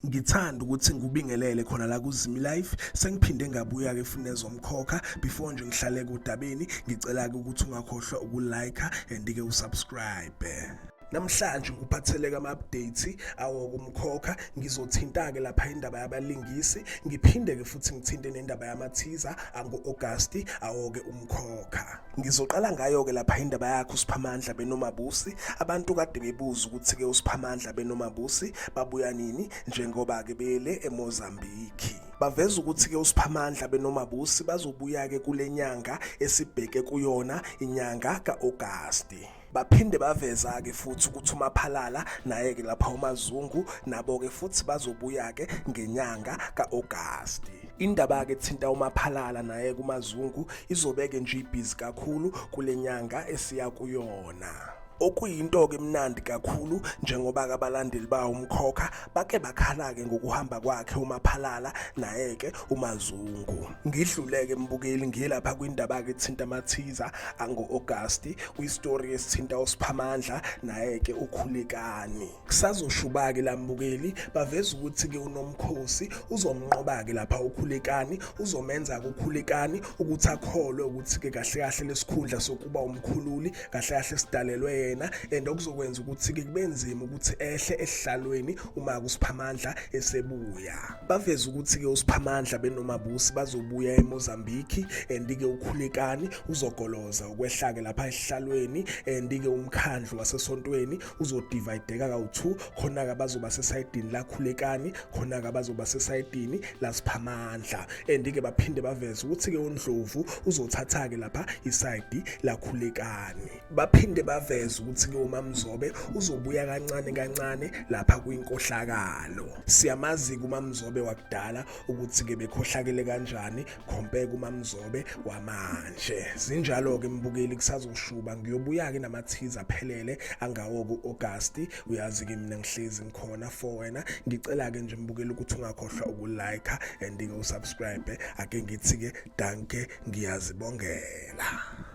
Ngithanda ukuthi ngikubingelele khona la kuZimi Life. Sengiphinde ngabuya-ke futhi nezomkhokha. Before nje ngihlale kudabeni, ngicela-ke ukuthi ungakhohlwa ukulike and-ke usubscribe. Namhlanje ngikuphatheleke ama-updates awokumkhokha. Ngizothinta-ke lapha indaba yabalingisi, ngiphinde-ke futhi ngithinte nendaba yamathiza angu-August awoke umkhokha. Ngizoqala ngayo-ke lapha indaba yakhe uSiphamandla benoMabusi. Abantu kade bebuza ukuthi-ke uSiphamandla benoMabusi babuya nini njengoba-ke bele eMozambique. Baveza ukuthi-ke uSiphamandla benoMabusi bazobuya-ke kule nyanga esibheke kuyona, inyanga ka-Agasti. Baphinde baveza-ke futhi ukuthi uMaphalala naye-ke lapha uMazungu nabo-ke futhi bazobuya-ke ngenyanga ka-Agasti. Indaba-ke ethinta uMaphalala naye kuMazungu izobeke nje ibhizi kakhulu kule nyanga esiya kuyona. Okuyinto-ke emnandi kakhulu njengoba-ke abalandeli bawo umkhokha bake bakhala-ke ngokuhamba kwakhe uMaphalala naye-ke uMazungu. Ngidluleke mbukeli ngiye lapha kwindaba-ke ethinta amathiza ango-Agasti kwistory esithinta uSiphamandla naye-ke uKhulekani. Kusazoshuba-ke la mbukeli, baveza ukuthi-ke uNomkhosi uzomnqoba-ke lapha uKhulekani, uzomenza-ke uKhulekani ukuthi akholwe ukuthi-ke kahle kahle lesikhundla sokuba umkhululi kahle kahle sidalelwe yena, and okuzokwenza ukuthi-ke kube nzima ukuthi ehle esihlalweni uma kuSiphamandla esebuya. Baveza ukuthi-ke uSiphamandla benoMabusi bazobuya eMozambique, and-ke uKhulekani uzogoloza ukwehla-ke lapha esihlalweni, and-ke umkhandlu wasesontweni uzodivayideka kawu-2, khona-ke bazoba sesayidini laKhulekani, khona-ke bazoba sesayidini laSiphamandla. And-ke baphinde baveze ukuthi-ke uNdlovu uzothatha-ke lapha isayidi laKhulekani. Baphinde baveze ukuthi-ke uMamzobe uzobuya kancane kancane lapha kwinkohlakalo. Siyamazi-ke uMamzobe wakudala ukuthi-ke bekhohlakele kanjani, compare kuMamzobe wamanje. Zinjalo-ke mbukeli, kusazoshuba. Ngiyobuya-ke namathiza aphelele angawo ku-August. Uyazi-ke mina ngihlezi ngikhona for wena. Ngicela-ke nje mbukeli ukuthi ungakhohlwa ukulike and-ke usubscribe. Ake ngithi-ke danke, ngiyazibongela.